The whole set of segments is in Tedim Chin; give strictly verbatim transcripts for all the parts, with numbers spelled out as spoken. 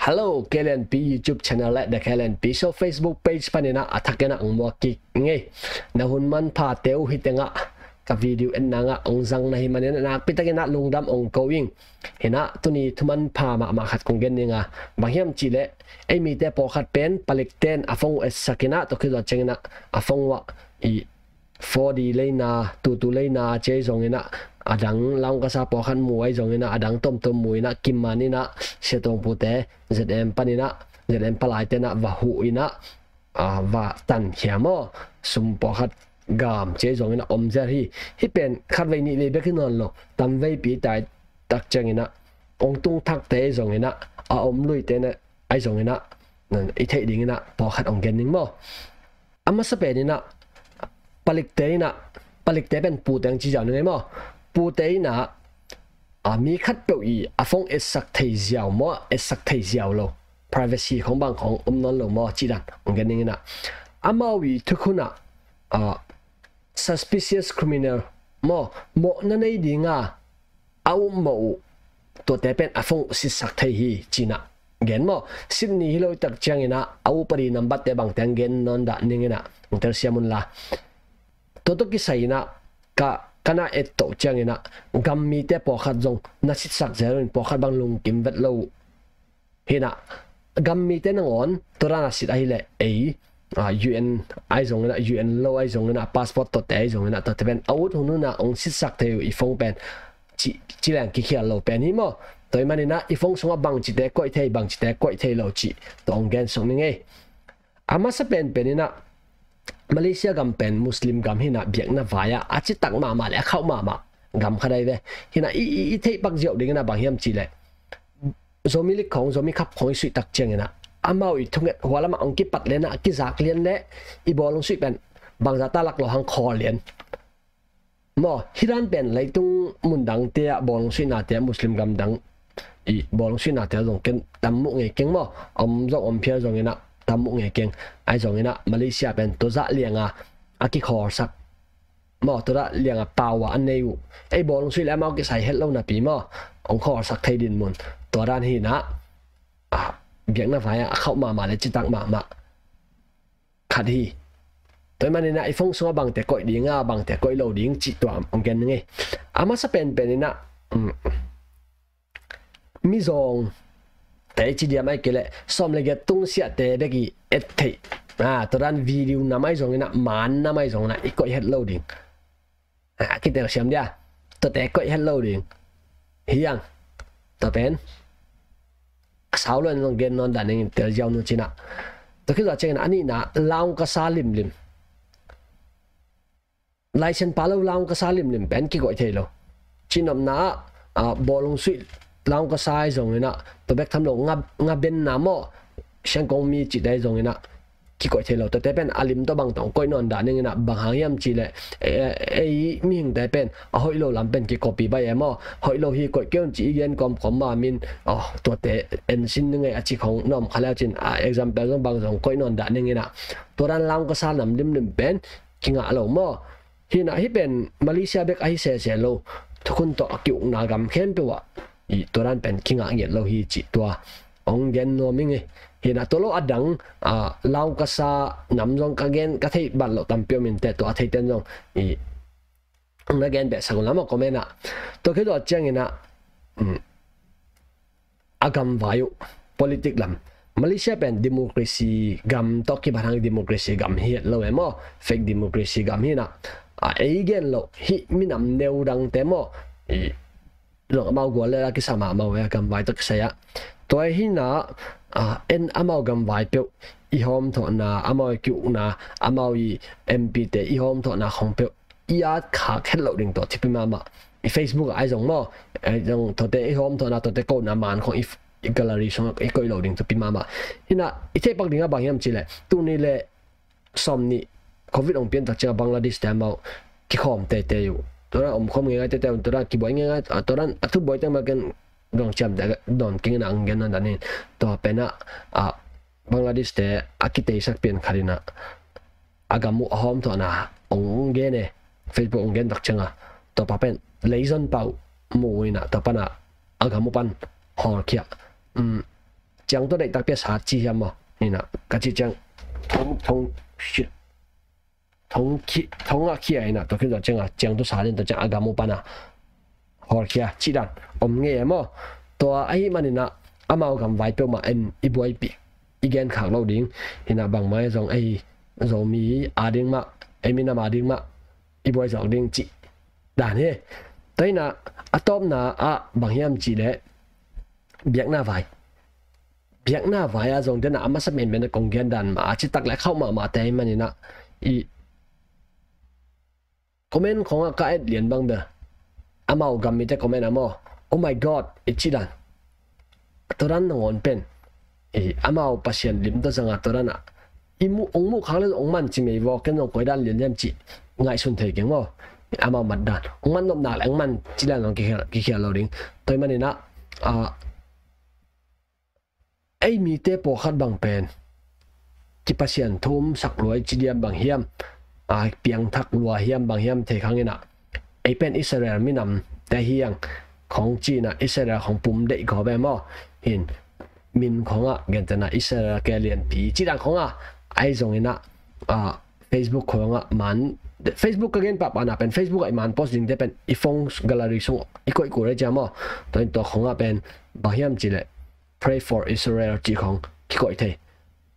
Hello, K L N P YouTube channel le The K L N P Show Facebook page panin ah a thakin ah ong muak kik ing ei. Na hun manpha teh uh, hi teng ah ka video en nang ah ong zang na hi manin ah nakpi takin ah lungdam ong ko ing. Hi nah, tuni thu manpha mahmah khat kong gen ning a, bang hiam cih leh ei mite pawlkhat pen palikten a phone uh etsak in ah, tua khit zawh ciangin ah a phone uh ah i four D leina, two two leina ci ahi zongin ah, a dang Laungkasa pawlkhat mu ahi zongin ah, a dang tuamtuam mu in ah, kiman in ah, Sia Tuang Pu te Z M panin ah, Z M palaite in ah va huh in ah, ah, va tankhia maw, sum pawlkhat gam ci ahi zongin ah om zel hi. Hih pen khatvei nihvei bek hi nawn lo, tamveipi tai tak ciangin ah, ong tung thakte ahi zongin ah, a om luite in ah ahi zongin ah, i theih dingin ah pawlkhat ong gen ning maw. A masa pen in ah, palikte in ah, palikte pen pute ong ci ziau ning ei maw. Pute in ah, a, mi khatpeuh i a phone etsak thei ziau maw, etsak thei ziau lo, privacy khong bang khong om nawn lo maw cih dan ong gen ning in ah, amau i thukhun ah, a, suspicious criminal maw, mawhna nei ding a a upmawh uh, tuate pen a phone uh sitsak thei hi ci-in ah gen maw. Sitni hi lo i tak ciangin ah, a upadi number te bangte ong gen nawn dah ning in ah, ong telsiam un la. Tua tawh kisai in ah, ka, ka na et toh ciangin ah, gam mite pawlkhat zong na sitsak zel un, pawlkhat bang lungkim vet lo uh. Hi nah, gam mite nangawn tua dan a sit ahih leh ei, a, U N ahi zongin ah, U N lo ahi zongin ah, passport tuate ahi zongin ah, tuate pen a ut hun hun ah ong sitsak thei uh i phone pen, ci, ci leng kikhial lo pen hi maw. Tua ahih manin ah i phone sungah bangcite koih thei, bangcite koih thei lo cih tua ong gen suk ning ei. A masa penpen in ah, Malaysia gam pen Muslim gam hi nah, biakna vai ah a citak mahmah le a khauh mahmah gam khat ahi ve. Hi nah, i, i, i theih pak ziau dingin ah bang hiam cih leh Zomi League khong, Zomi Cup khong i suih tak ciangin ah, amau i thunget hua lamah ong kipat lian ah, kizak lian leh i bawlung suih pen bangzah ta lak lo hang khawl lian. Maw, hih dan pen leitung mun dangte ah bawlung suihnate ah, Muslim gam dang i bawlung suihnate ah zong ken tam muh ngei keng maw. Om zong om phial zongin ah tam muh ngei keng. Ahi zongin ah Malaysia pen tua zah liang a a kikhawlsak maw, tua zah liang a power a nei uh, ei bawlung suih le amau kisai het lo napi maw, ong khawlsak thei dinmun. Tua dan hi nah, a, biakna vai ah a khauh mahmah le citak mahmah khat hi. Tua ahih manin ah i phone sungah bangte koih ding a, bangte koih lo ding cih tua ong gen ning ei. A masa penpen in ah, um, mizawngte i ci diam ahih kei leh sawm le giat tungsiahte bek i et theih, a, tua dan video nam ahi zongin ah, man nam ahi zongin ah i koih het lo ding. A, kitelsiam dia, tuate koih het lo ding hi hang. Tua pen a sau lo in zong gen nawn dah ning in, tel ziau un ci nah. Tua khit zawh ciangin ah, a nihna, Laungkasa limlim, license pha lo Laungkasa limlim pen kikoih thei lo. Cihnopna ah, a, bawlung suih Laungkasa ahi zongin ah, tua bek tham lo nga, nga benna maw, Siangkong mi cihte ahi zongin ah kikoih thei lo. Tuate pen a lim tawh bang tawh ong koih nawn dah ning in ah, bang hang hiam cih leh, e, e, ei mihingte pen a hoih lo lam pen kicopy baih e maw. Hoih lo hi, koih kei un ci i gen kawmkawm ma min, oh, tuate en sin ning ei a ci khong na om kha le cin, a, example zong bang zong koih nawn dah ning in ah, tua dan Laungkasa nam limlim pen kingah lo maw. Hi nah, hih pen Malaysia bek ahi sese lo, thukhun tawh a ki-ukna gam khempeuh ah i tua dan pen kingah ngiat lo hi cih tua ong gen nuam ing ei. Hi nah, tua lo a dang, a, Laungkasa nam zong ka gen, ka theih bat loh tampi om in teh, tua a theiten zong i na gen behsak un la maw, comment ah. Tua khit zawh ciangin ah, um, a gamvai uh, politic lam, Malaysia pen democracy gam tawh kibat hang, democracy gam hi het lo e maw, fake democracy gam hi nah. A, ei gen loh hih minam neu dangte maw, i, zong amau gual le la kisa mahmah uh e, a gamvai tawh kisai ah. Tua hi nah, a, en amau gamvai peuh i hawmthawhna, amau i ki-ukna, amau i M P te i hawmthawhna khong peuh i at khak het loh ding tua thupi mahmah. I Facebook ah ahi zong maw, ahi zong tuate i hawmthawhna, tuate kohna man khong i, i gallery sungah i koih loh ding thupi mahmah. Hi nah, i theih pak ding ah bang hiam cih leh, tuni le sawmnih Covid ong pian tak ciang a Bangladesh te amau kikhawm teitei uh. Tua dan omkhawm ngeingai teitei uh, tua dan kibuai ngeingai, a, tua dan a thu buai teng mah ken dong ciamteh dawn keng in ah ong gen nawn dah ning. Tua pen ah, a, Bangladesh te a kiteisak pian khat in ah, a gam uh a hawmthawhna ong gen e, Facebook ong gen tak ciang a, tua pa pen leizon pau mu in ah, tua pan ah a gam uh pan hawlkhia. Um, ciang tua deih takpi a sa ci hiam maw? Hi na, ka ci ciang thong, thong, thong khi, thong a khia hi na, tua khin tua ciang a, ciang tua sa den tua ciang a gam uh pan a hawlkhia cih dan om ngei e maw? Tua ahih manin ah amau gam vai peuhmah en i buaipih, i genkhak lo ding. Hi na, bangmah zong ei Zomi a ding mah, ei minam a ding mah i buai zawk ding cih dan hi. Tua hi na, a tawpna ah bang hiam cih leh biakna vai. Biakna vai ah zong den a, a masa menmen a kong gen dan mah a, citak leh khauh mahmah te ahih manin ah, i comment khong ah ka et lian bang bel amau gam mite comment ah maw, "Oh my God," i cih dan. Tua dan nangawn pen, i, amau Pasian lim tua zang a, tua dan ah i mu, ong muh khak leh ong man ci mei vaw, ken zong koi dan lian liam cih ngaihsun thei keng maw. Amau mat dan, ong man nop nak leh ong man cih dan zong kikhial, kikhial lo ding. Tua ahih manin ah, ah, ei mite pawlkhat bang pen kipasian thum sak lua i ci diam bang hiam, a, piangthak lua hiam bang hiam thei khang in ah, ei pen Israel minam te hi hang khong ci in ah, Israel khong pum deih gawp e maw. Hi in, min khong ah gentehna Israel ke lianpi cih dan khong ah, ahi zongin ah, a, Facebook khong ah man, Facebook ka gen pahpahna pen Facebook ah i man post dingte pen i phone gallery sung i koih kul e cia maw. Tua in tua khong ah pen bang hiam cih leh "Pray for Israel" cih khong kikoih thei.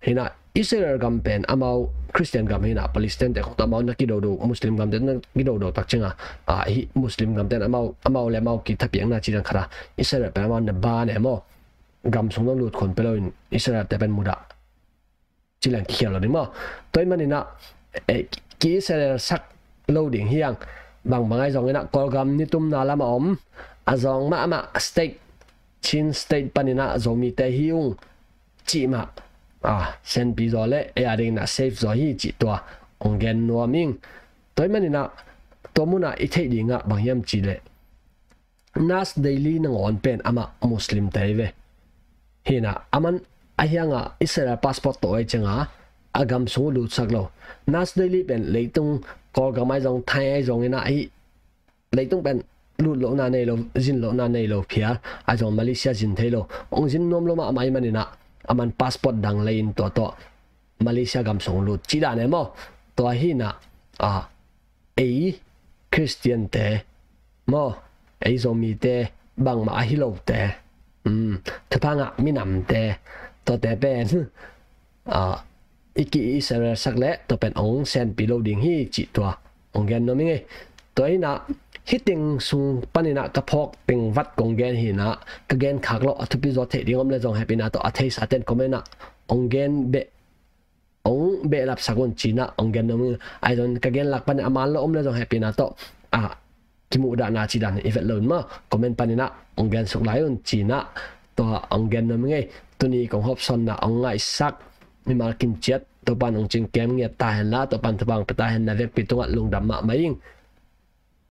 Hi na, Israel gam pen amau Christian gam hi na, Palestine te khong tawh amau na kidodo, Muslim gam te na kidodo tak ciang a, a, hi Muslim gam te amau, amau leh amau kithapiakna cih dan khat a, Israel pen amau na ban e maw. Gam sung dong lut khon peuh lo in Israel te pen mudah cih leng kikhial lo ding maw. Tua ahih manin ah, eh, ki-Israel sak lo ding hi hang. Bangbang ahi zongin ah Kawlgam nitumna lam a om, a zawng mahmah state, Chin State panin ah Zomite hi ung cih mah, a, senpi zaw leh ei a dingin ah safe zaw hi cih tua ong gen nuam ing. Tua ahih manin ah tua mun ah i theih ding ah bang hiam cih leh Nas Daily nangawn pen amah Muslim te hi ve. Hi na, aman a hiang a Israel passport tawh ahi ciang a, a gam sung uh lutsak lo. Nas Daily pen leitung, Kawlgam ahi zong, Thai ahi zongin ah, ahi leitung pen lut lohna nei lo, zin lohna nei lo phial, ahi zong Malaysia zin thei lo. Ong zin nuam lo mahmah ahih manin ah, aman passport dang lei in tua tawh Malaysia gam sung lut cih dan e maw. Tua hi na, a, ei Christian te maw, ei Zomite, bangmah ahi lote, um, thupha ngah minamte, tuate pen, a, i ki-Israel sak leh tua pen ong senpi lo ding hi cih tua ong gen nuam ing ei. Tua hi na, hih teng sung panin ah ka phawk teng vat kong gen hi na, ka gen khak lo a thupi zaw theih ding om leh zong hehpihna tawh a theisa ten comment ah ong gen beh, ong behlap sak un ci in ah ong gen nuam ing. Ahi zong ka gen lak panin a man lo om leh zong hehpihna tawh, a, kimuhdahna cih dan i vet lo in maw, comment panin ah ong gen suk lai un ci in ah tua ong gen nuam ing ei. Tuni kong hawmsawnna ong ngaihsak mimal kinciat Topa'n ong cingkem ngiat ta hen la, Topa'n thupha ong pia ta hen. Na vekpi tungah lungdam mahmah ing.